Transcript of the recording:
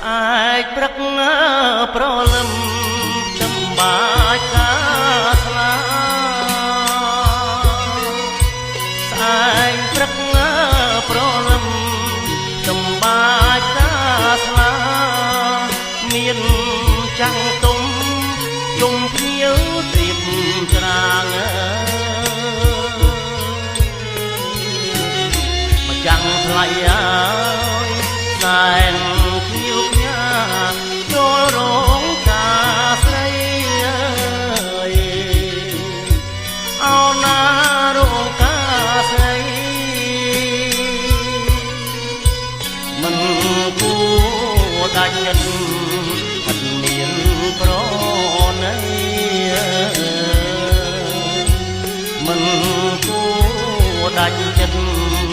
ស្អែកព្រឹកព្រលឹមចំបាច់កាស្លាស្អែកព្រឹកព្រលឹមចំបាច់កាស្លាមានចាំងទុំជុំភ្ញៀវត្រៀបច្រាងមកចាំងថ្លៃអើយសែនភ្ញៀវផ្ញើចូលរោងការស្រីអើយអោណារោងការស្រីមិនគួរដាច់ចិត្តមិនមានប្រណីមិនគួរដាច់ចិត្ត